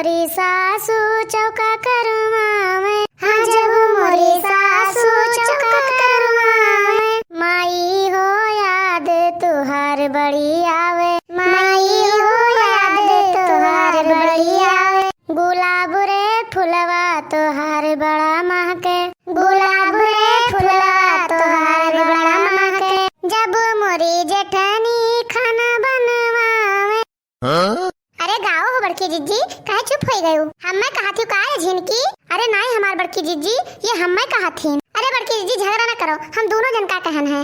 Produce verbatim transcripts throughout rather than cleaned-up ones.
मोरी सासू चौका करवावे, हाँ, जब मोरी सासू चौका करवावे, माई हो याद तुहार बड़ी आवे, माई हो याद तुहार बड़ी आवे। गुलाब रे फुलवा तोहार बड़ा महके, गुलाब रे फुलवा तोहार बड़ा महके, जब मोरी जेठनी खाना बनवावे। हाँ? अरे गाओ हो बड़की जिज्जी, काहे चुप होई गयू? हम्मे कहत हूँ का रे झिनकी? अरे नाई हमार बड़की जिज्जी, ये हम्मे कहत हिन। अरे बड़की जिज्जी झगड़ा ना करो, हम दोनों जन का कहन है।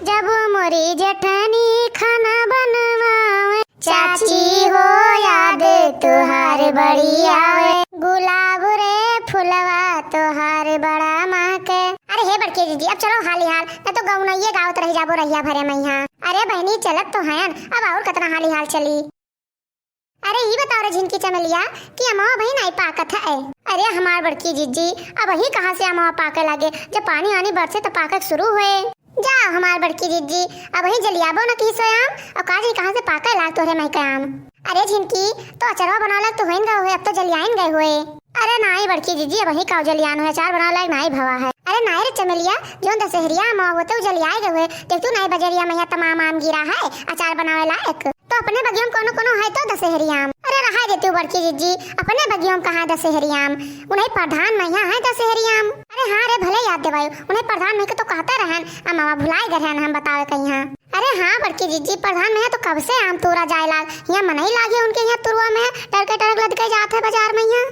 जब मोरी जेठनी खाना बनवावे, चाची हो याद तुहार बड़ी आवे, गुलाब रे फुलवा तुहार बड़ा महके। अरे हे बड़की जिज्जी, अब चलो हाली हाल, न तो गौनइये गावत रह जाबो रहिया भरे मइहाँ। अरे बहनी, चलत तो हयन, अब और कतना हाली हाल चली। अरे ई बताओ रे झिनकी चमेलिया कि अमवा अबहीं नाई पाकत है। अरे हमार बड़की जिज्जी, अबहीं कहाँ से अमवा पाके लागे, जब पानी आनी बरसे तो पाके शुरू होए। जा हमार बड़की जिज्जी, अबहीं जलियाबो न की सोयाम, और का जानी कहाँ से पाके लाग तोहरे मइके आम। अरे झिनकी, तो अचरवा बनावे लाग तो होइन गए हुए, अब तो जलियाइन गए हुए। अरे नाई बड़की जिज्जी, अबहीं का जलियान हुए, अचार बनावे लायक नाई भवा है। अरे नाई रे चमेलिया, जौन दशहरिया अमवा होते उ जलियाए गए हुए, देख तू नाई बजरिया मइहाँ तमाम आम गिरा है अचार बनावे लायक। तो अपने बगिया में कोनो कोनो है तो दशहरी आम। अरे रहा देती हूँ बड़की जिज्जी, अपने बगिया में कहाँ है दशहरी आम? उन्हीं प्रधान मइहाँ है दशहरी आम। अरे हाँ रे, भले याद देवायु, उन्हीं प्रधान मइहाँ के तो कहते रहन, अमवा भुलाए गए रहन हम बतावे कइहाँ। अरे हाँ बड़की जिज्जी, प्रधान मइहाँ तो कब से आम तूरा जाए लाग, यहाँ मनई लागे उनके यहाँ तुरवा में, टरके टरक लदके जात है बाजार मइहाँ।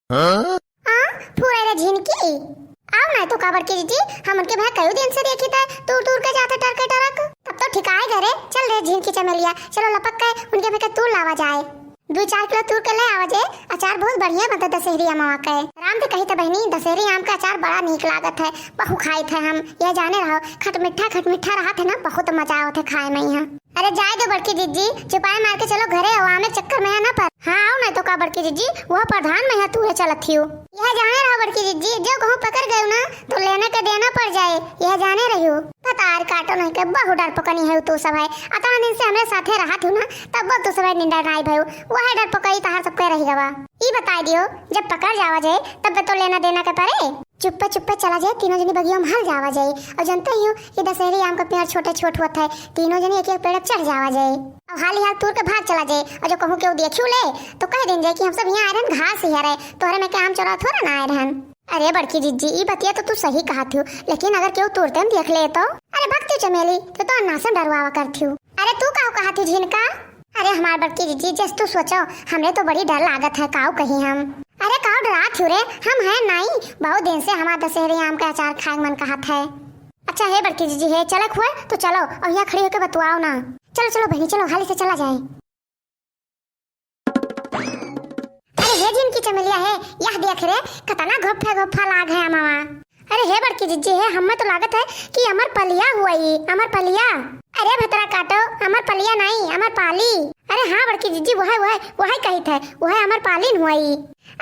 हाँ? आ, फुरे रे झिनकी, आओ ना तो का बड़की जिज्जी, हम उनके भइया कई दिन से देखी थे, तूर तूर के जाते टरके टरक। तब तो ठिकाए घरे, चल रे झिनकी चमेलिया, चलो लपक के उनके भइया के तूर लावा जाए। दुइ चार किलो तूर के ले आवा जे, अचार बहुत बढ़िया बनता दशहरी अमवा के। राम दे कही थे बहनी, दशहरी आम का अचार बड़ा नीक लागत है, बहु खाई थे हम, यह जाने रहो, खट मिट्ठा खट मिट्ठा रहत है ना, बहुत मजा आवत है खाए मइहाँ। अरे जाए दो बड़की जिज्जी, चुपाए मार के चलो घरे, अवामे चक्कर मइहाँ ना पर। हाँ आओ ना तो का बड़की जिज्जी, वह प्रधान मइहाँ तूरे चलत हियो। यह जाने रहो बड़की जिज्जी, जो कहूँ पकड़ गयो ना तो लेने के देना पड़ जाए, यह जाने रहियो। पतार काटो नहीं के बहु डरपोकनी है तू सब है, अतना दिन से हमरे साथे रहत हो ना, तब वो तू सब है निंदा नाई भयो, वह डरपोकई तहार सबके रह गवा। ई बताई दियो, जब पकड़ जावा जाए तब तो लेना देना के पड़े। चुप्पे चुप्पे चला जाए, तीनों जनी बगियों में हल जावा जाए। और जनते ही हो कि दशहरी आम का पेड़ छोटे छोट होत है, तीनों जनी एक एक पेड़ पे चढ़ जावा जाए। अब हाली हाल तूर के भाग चला जाए, और जो कहूँ केहू देखियो ले तो कह दिन जाए कि हम सब यहाँ आए रहन घास ही हरे, तोहरे मइके आम चोरा थोड़ा ना आए रहन। अरे बड़की जिज्जी, ई बतिया तो तू सही कहत हो, लेकिन अगर केहू तूरते में देख ले तो? अरे भक्ति चमेली, तू तो अन्नासन डरवावा करत हो। अरे तू का कहत हो झिनका? अरे हमार बड़की जिज्जी, जस तू सोचो, हमरे तो बड़ी डर लागत है, काऊ कही हम। अरे काऊ डरात हो रे, हम हैं नाई, बहुत दिन से हमार दशहरी आम के अचार खाए के मन कहत है। अच्छा हे बड़की जिज्जी हे, चले खुए तो चलो, और यहाँ खड़ी होके बतुआओ ना। चलो चलो बहनी, चलो हाली से चला जाए। अरे हे झिनकी चमेलिया हे, यह देख रे, कतना घोफे घोफा लाग है अमवा। अरे हे बड़की जिज्जी हे, हमें तो लागत है कि अमर पलिया हुआ ई, अमर पलिया। अरे भतरा काटो, अमर पलिया नहीं, अमर पाली। अरे हाँ बड़की जिज्जी, वह वह वह कही थे, वह अमर पालिन हुआ ई।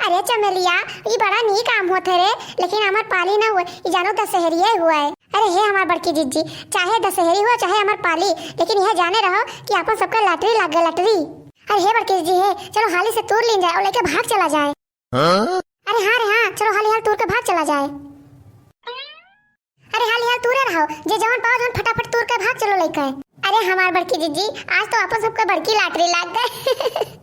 अरे चमेलिया, ई बड़ा नीक आम होत है रे, लेकिन अमर पाली ना हुए, ई जानो दशहरिये हुए। अरे हे हमार बड़की जिज्जी, चाहे दशहरी हुए चाहे अमर पाली, लेकिन यह जाने रहो कि आपन सबके lottery लाग गए, lottery। अरे हे बड़की जिज्जी हे, चलो हाली से तूर लीन जाए और लेके भाग चला जाए। हाँ? अरे हाँ रे हाँ, चलो हाली हाल तूर के भाग चला जाए। अरे हाली हाल तूरे रहो, जे जवन पाओ जवन फटाफट तूर के भाग चलो लेके। अरे हमार बड़की जिज्जी, आज तो आपन सबके बड़की lottery लाग गए।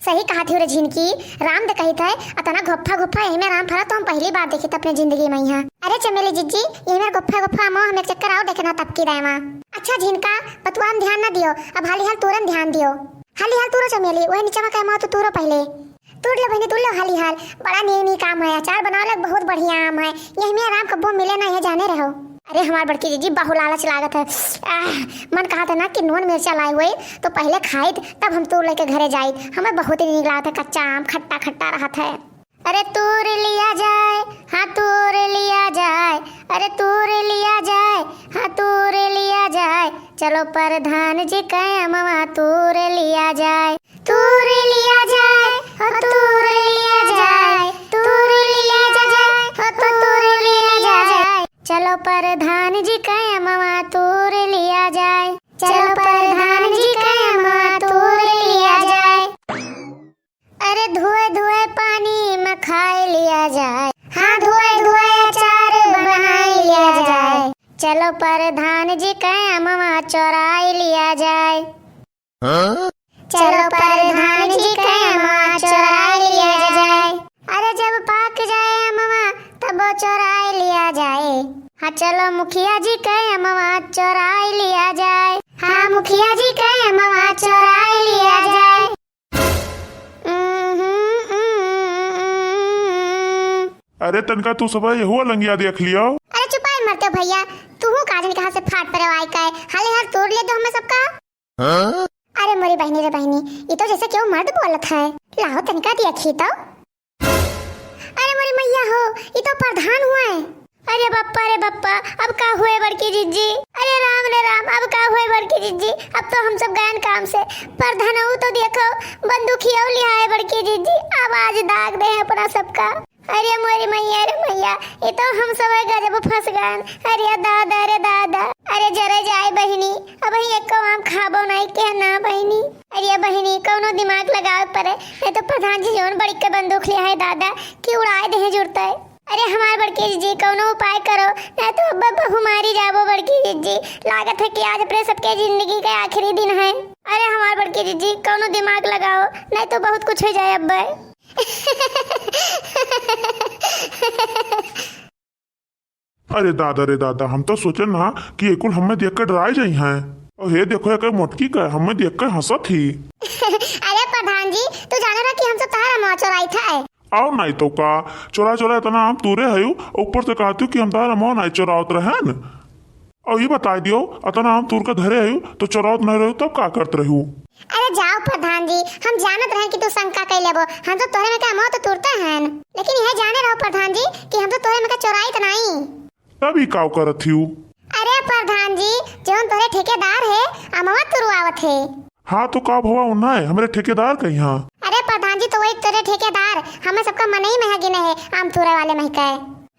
सही कहत हो रे झिनकी, राम दे कही थे, अतना घोफा घोफा यही में राम फरा तो हम पहली बार देखी थे अपने जिंदगी में यहाँ। अरे चमेली जिज्जी, यही में घोफा घोफा अमवा हम एक चक्कर आओ देखे ना तब की दायमा। अच्छा झिनका, बतुआ में ध्यान ना दियो, अब हाली हाल तूरन ध्यान दियो। हाली हाल तूरो चमेली, वही नीचे में कैमा तो तूरो पहले। तूर ले बहनी, तूर ले हाली हाल। बड़ा नीक नीक आम है, अचार बनावे लायक बहुत बढ़िया आम है। यही में आराम कब्बो मिले ना, यह जाने रहो। अरे हमार बड़की जिज्जी, बहु लालच लागत है। आह, मन कहत है ना कि नून मिर्चा लाए हुए तो पहले खाइत, तब हम तूर लेके घरे जाइत। हमें बहुत ही नीक लागत है, कच्चा आम खट्टा खट्टा रहत है। अरे तूर लिया जाए, हाँ तूर लिया जाए, अरे तूर लिया जाए, हाँ तूर लिया जाए, चलो प्रधान जी के अमवा तूर लिया जाए। तूर लिया जाए, हो तूर लिया जाए, तूर लिया जाए, हो तूर लिया जाए। चलो प्रधान जी के अमवा तूर लिया जाए, चलो प्रधान जी के अमवा तूर लिया जाए। अरे लिया जाए। हाँ, धोए धोए अचार बनाई लिया जाए। चलो प्रधान जी के अमवा चोराई लिया जाए। हाँ? चलो प्रधान जी के अमवा चोराई लिया जाए। अरे जब पाक जाए अमवा तब चोराई लिया जाए। हाँ चलो मुखिया जी के अमवा चोराई लिया जाए। हाँ मुखिया जी के अमवा चोराई लिया जाए। अरे तनका तू सब यहू अलंगिया देख लियो। अरे चुपाई मरते भैया, तू हूँ काजन कहाँ से फाट पर आए का है? हाले हाल तोड़ ले दो हमें सबका। हाँ? अरे मोरी बहिनी रे बहिनी, ई तो जैसे केहू मर्द बोलत है। लाओ तनिका देखी तो। अरे मोरी मैया हो, ई तो प्रधान हुआ है। अरे बप्पा रे बप्पा, अब का हुए बड़की जिज्जी? अरे राम रे राम, अब का हुए बड़की जिज्जी? अब तो हम सब गयन काम से। प्रधानऊ तो देखो, बंदूकियो लिया है बड़की जिज्जी। अब आज दाग दे हैं अपना सबका। अरे मोरी मैया रे मैया, ये तो हम सब गजब फंस गन। अरे दादा रे दादा, अरे जरे जाए बहिनी, अब ही एको आम खाबो नहीं के ना बहिनी। अरे बहिनी, कौनो दिमाग लगावे पड़े, नहीं तो प्रधान जी जौन बड़ी के बंदूक लिया है दादा कि उड़ाए देहे जुड़ते। अरे हमार बड़की जी कौनो उपाय करो, नहीं तो अब बहु मारी जाबो बड़की जी। लागत है कि आज अपने सबके जिंदगी के आखिरी दिन है। अरे हमार बड़की जी कौनो दिमाग लगाओ, नहीं तो बहुत कुछ हो जाए अब। अरे दादा रे दादा, हम तो सोचन हा कि ये कुल हमें देख के डराए जाई हैं। और हे देखो, एक मोटकी का हमें देख के हंसत ही। अरे प्रधान जी, तू जाने रहा कि हम सब तहार अमवा चोराई था। आओ नहीं तो का, चोरा चोरा इतना आम तूरे हयू, ऊपर से कहती कि हम तहार अमवा नहीं चोरावत रहन। और ये बताई दियो, अतना आम तूर के धरे हयू, तो चोरावत नहीं रहू, तब का करत रहू? अरे जाओ प्रधान जी, हम जानत रहन कि तू शंका कई लेबो। हम तो तोहरे में का अमवा तो तूरते हन, लेकिन यह जाने रहो प्रधान जी कि हम तो तोहरे में का चोराइत नहीं। तब ई काव करत हियू? अरे प्रधान जी, जौन तोहरे ठेकेदार है, अमवा तुरवावत है। हाँ तो का भवा उन्हें हमरे ठेकेदार कही हाँ? अरे प्रधान जी, तो वही तोरे ठेकेदार, हमें सबका मनई में है गिने है, आम तूरे वाले में के।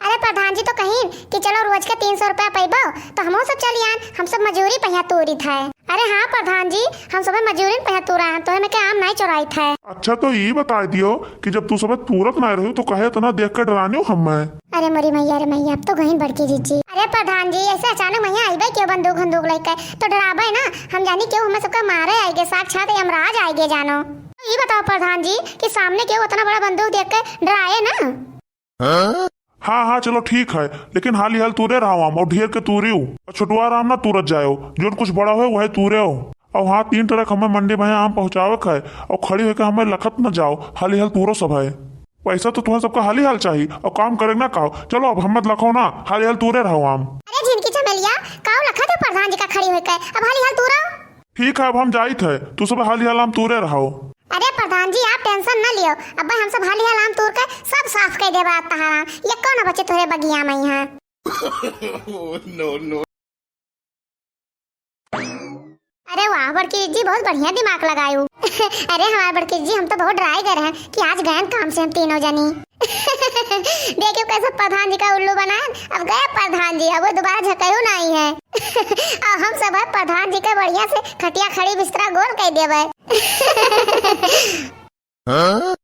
अरे प्रधान जी तो कहीं कि चलो रोज के तीन सौ रुपया पैबो तो हमहू सब चली आन, हम सब मजूरी पहिया तूरी था। अरे हाँ प्रधान जी, हम सब मजूरी पहिया तूरा आन, तोहे में के आम नहीं चोराई था। अच्छा तो ये बता दियो कि जब तू सब तूरत नहीं रहो तो कहे इतना देख के डराने हो हमें? अरे मोरी मैया रे मैया, अब तो गईन बड़की जिज्जी। अरे प्रधान जी, ऐसे अचानक मैया आइबे क्यों बंदूक बंदूक लेके? तो डराबे ना, हम जानी क्यों हमें सबका मारे आएगे, साक्षात यमराज आएगे जानो। तो ये बताओ प्रधान जी कि सामने क्यों उतना बड़ा बंदूक देख के डराए ना? हाँ? हाँ, हाँ, चलो ठीक है, लेकिन हाली हाल तूरे रहो आम और ढेर के तूरे हो। और छोटुआ आम ना तूरत जाओ, जोन कुछ बड़ा हो वही तूरे हो। और हाँ, तीन ट्रक हमें मंडी में आम पहुँचावे के है और खड़ी होके हमें लखत न जाओ, हाली हाल तूरो सब है। पैसा तो तुम्हारे सबका हाली हाल चाहिए और काम करे ना काओ। चलो अब हम मत लखो ना, हाली हाल तूरे रहो आम। अरे झिनकी चमेलिया, काओ लखत है प्रधान जी का खड़ी होके, अब हाली हाल तूरो। ठीक है, अब हम जाइत है, तू सब हाली हाल आम तूरे रहो। अरे प्रधान जी, आप tension न लियो, अब हम सब हाली हाल आम तूर के सब साफ कर देबा तहारा, ये कौन बचे तोरे बगिया में यहाँ। Oh, no, no। अरे वाह बड़की जी, बहुत बढ़िया दिमाग लगायू। अरे हमारे बड़की जी, हम तो बहुत डराए गए रहे कि आज गयन काम से हम तीनों जनी। देखियो कैसे प्रधान जी का उल्लू बनाए। अब गए प्रधान जी, अब वो दोबारा झकयू नहीं है। अब हम सब है प्रधान जी के बढ़िया से खटिया खड़ी बिस्तरा गोल कर देबे। हाँ?